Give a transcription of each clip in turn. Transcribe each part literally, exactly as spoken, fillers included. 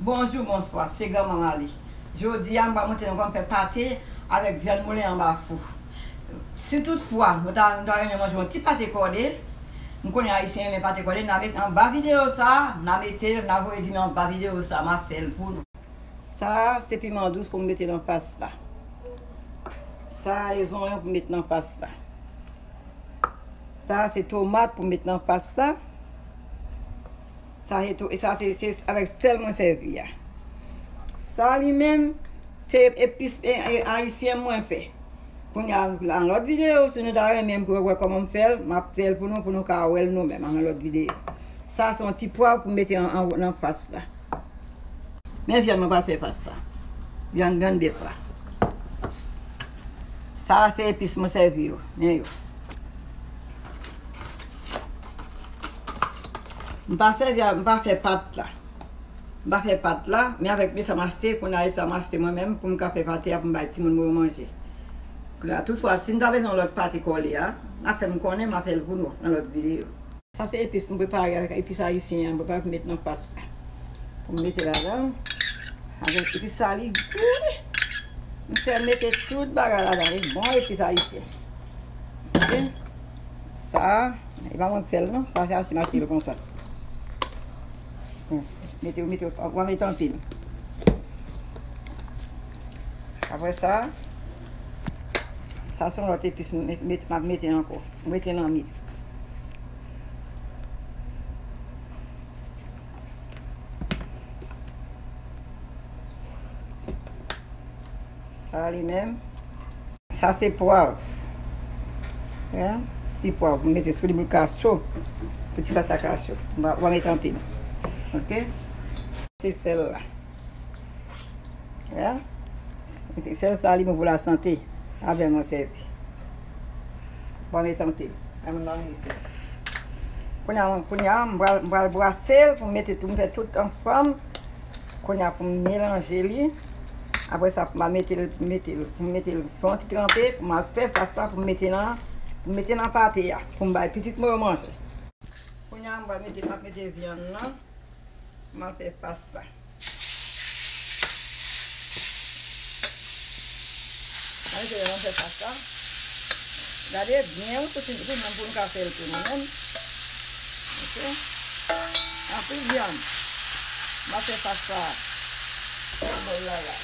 Bonjou, bonswa, se Granmanman li. Jodi a, m pral montre nou kòman fè pate avèk vyann moulen anba fou. Si toutfwa nou ta, nou ta renmen manje yon ti pate kòde, m konnen Ayisyen renmen pate kòde, n a met anba videyo sa a, n a mete l, n a voye di m anba videyo sa a, m a fè l pou nou. Sa a, se piman dous pou m mete nan fas la. Sa a, e zonyon pou m met nan fas la. Sa a, se tomat pou m met nan fas la. Sa se tou, e sa se, se avèk sèl mwen sèvi a. Sa li menm, se epis, e, e, ayisyen mwen fè. Kounye a, nan lòt videyo, si nou ta renmen pou wè kòman m fè l, m ap fè l pou nou, pou nou ka wè l nou menm, nan lòt videyo. Sa se yon ti pwav pou m mete an, an, nan fas la. Men vyann mwen pral fè fas la. Vyann, vyann bèf la. Sa se epis mwen sèvi yo. Men yo. M pa sèvi a, m pa fè pat la. M pa fè pat la, men avèk men sa m achte, kounye a e sa m achte mwen menm pou m ka fè pate a pou m bay timoun mwen yo manje. Kounye a, toutfwa, si n ta bezwen yon lòt pate kòle a, n a fè m konnen, m a fè l pou nou nan lòt videyo. Sa se epis m prepare avèk epis ayisyen an, m prepare pou m met nan fas la. Pou m mete ladan l. Avèk epis sa li gou wi. M fè mete tout bagay ladan, li bon epis ayisyen. Ok? Sa, e pa mwen k fè l non, sa se achte m achte l konsa. Mete, mete, w a mete anpil. Apre sa, sa se yon lòt epis m met, m ap mete ankò. M mete nan mit. Sa li menm, sa se pwav. Hein? Ti pwav, m mete sou li pou l ka cho. Pou ti fas la ka cho. M pa, m pa mete anpil. Ok? Se sèl la. Hein? Sèl sa li bon pou lasante. Avè mwen sèvi. Bon, met anpil. Ann manje sa. Kounye a, kounye a, m pral, m pral brase l pou m mete tout, m fè tout ansanm. Kounye a, pou m melanje li. Apre sa, pou m mete l, mete l, pou m mete l fè yon ti tranpe, pou m al fè fas la, pou m mete nan, pou m mete nan pate a, pou m bay pitit mwen yo manje. Kounye a, m pral mete, m ap mete vyann nan. M al fè fas la. Mwen se m al fè fas la. Gade byen wi pou ti, pou mwen, pou m ka fè l tou mwen menm. Ok. Anpil vyann. M al fè fas la. Bòl la la.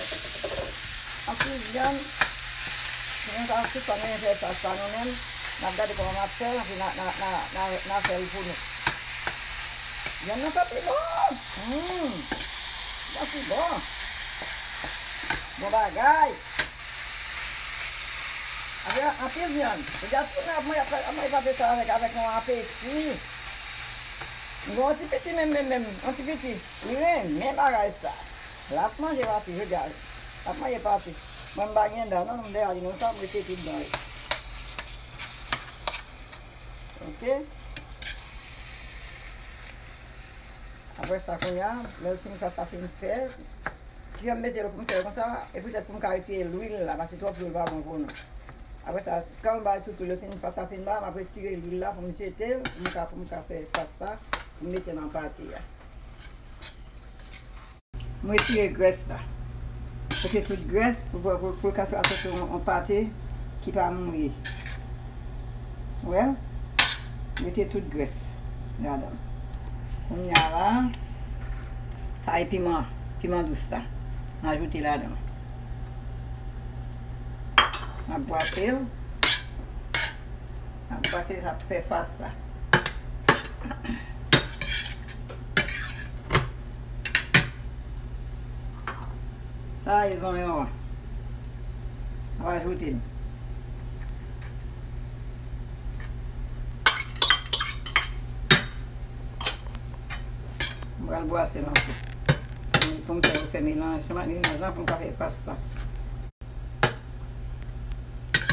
Anpil vyann. Nou ka tout sa nou fè sa, sa nou menm, n ap gade kòman n ap fè l, anpi n a, n a, n a, n a, n a fè l pou nou. Vyann nan santi bon! Hum! Santi bon! Bon bagay! Avè anpil vyann. Deja tout moun ap manje, ap, ap manje pate sa avèk, avèk yon apeti. M gen yon ti piti menm, menm, menm, yon ti piti. Li renmen bagay sa. L ap manje pate, jodi a. L ap manje pate. Mwen m pa gen dan non, m deja di nou sa, m rete tout dan yo. Ok. Apre sa, kounye a, lè l fin fè sa, fin fè, ki jan m mete l pou m fè l konsa, e poutèt pou m ka retire lwil la, paske twòp lwil pa bon pou nou. Apre sa, kan m bay tout lwil yo fin, fè sa fin ba, m ap retire lwil la pou m jete l, pou m ka, pou m ka fè fas sa, pou m mete nan pate a. M retire grès la. Retire tout grès pou, pou, pou, pou l ka soti yon, yon pate ki pa mouye. Ou wè? Retire tout grès ladan l. Kounye a la, sa e piman, piman dous la. M ajoute ladan l. M ap bwase l. Ap pase sa pou fè fas la. Sa e zonyon an. N ap ajoute l. M pral bwase l ankò. Pou m fè, fè melanj, melanj lan pou m ka fè fas la.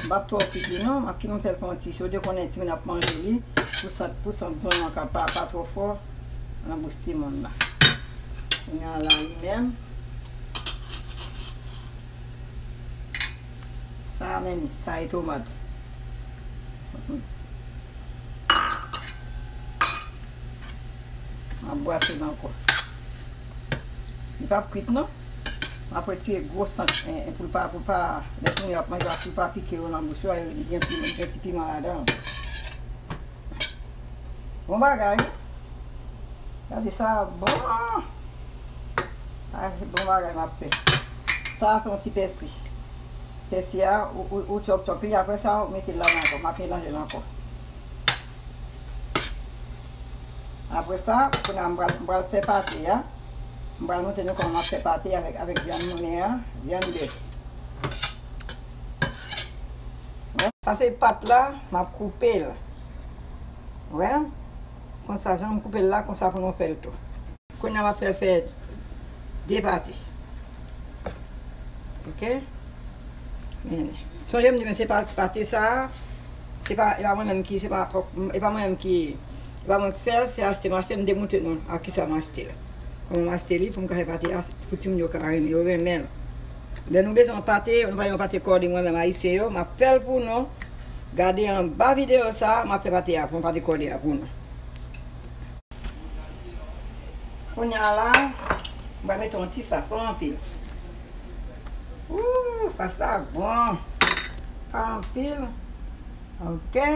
M p ap twò kwit li non, m ap kite m fè l fè yon ti cho. Ou te konnen timoun ap manje li, pou sant, pou sant zonyon an ka pa, pa twò fò nan bouch timoun nan. Kounye a la li menm. Sa a menm, sa e tomat. M ap bwase l ankò. Li p ap kwit non. M ap retire gwo sant, en, en, pou l pa, pou l pa, lè kounye a w ap manje a, pou l pa pike w nan bouch ou, gen ti, gen ti piman ladan l. Bon bagay. Gade sa bon. Sa se bon bagay m ap fè. Sa se yon ti pèsi. Pèsi a, ou, ou, ou chòp chòp li, apre sa, ou mete l ladan ankò. M ap melanje l ankò. Apre sa, kounye a m pral, m pral fè pate a. M pral montre nou kòman m ap fè pate avèk, avèk vyann moulen an, vyann bèf. Sa se pat la, m ap koupe l. Wè? Konsa, jan m koupe l la, konsa pou nou fè l tou. Kounye a m ap fè l fè de pate. Oke? Men, sonje m di, men se pa pate sa a, se pa, e pa mwen menm ki, se pa, e pa mwen menm ki, e pa mwen ki fè l, se achte m achte, m te montre nou ak kisa m achte l. Kòman m achte li pou m ka fè pate a, pou timoun yo ka renmen, yo renmen l. Lè nou bezwen yon pate, nou pa yon pate kòde, mwen menm ayisyen yo, m ap fè l pou nou. Gade anba videyo sa a, m ap fè pate a pou, pate kòde a pou nou. Kounye a la, m va mete yon ti fas, pa anpil. Ooh, fas la bon. Pa anpil. Oke.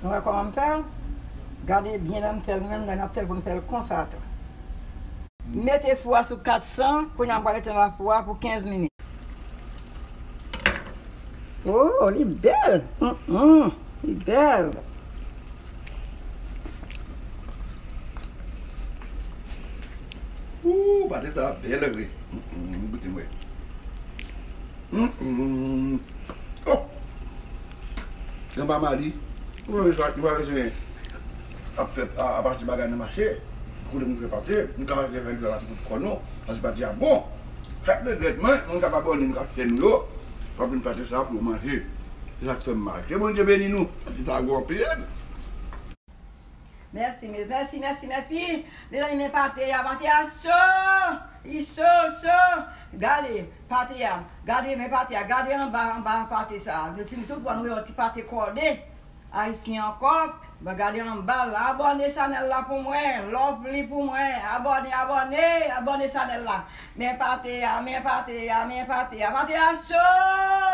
Nou wè kòman m fè l? Gade byen lè m fè l menm, lè n ap fè l pou n fè l konsa tou. Mete fou a sou kat san, kounye a m pral rete anba fou a pou kenz minit. Oh, li bèl! Mm, mm, li bèl! Ooh, pate sa bèl vre. Mm, mm, goute m wè. Mm, mm. Oh! Gran pa mali. Nou pa bezwen, nou pa bezwen ap fè, a, ap achte bagay nan mache. Kote nou fè pate, nou ka fè fè la ti kout kò nou. Paske pate a bon. Chak regrèt mwen, moun k ap abòne nou k ap fè nou yo, w ap vin pate sa pou yo manje. Se sa k fè m mal. Ke Bondye beni nou. Pate sa gwo anpil. Mèsi, mèsi, mèsi, mèsi. Mezanmi, men pate a, pate a cho. Li cho, cho. Gade pate a. Gade men pate a. Gade anba, anba pate sa. Nou ti, tout fwa nou wè yon ti pate kòde. Ayisyen ankò. Gade anba l. Abòne chanèl la pou mwen. Love li pou mwen. Abòne, abòne, abòne chanèl la. Men pate a, men pate a, men pate a. Pate a cho.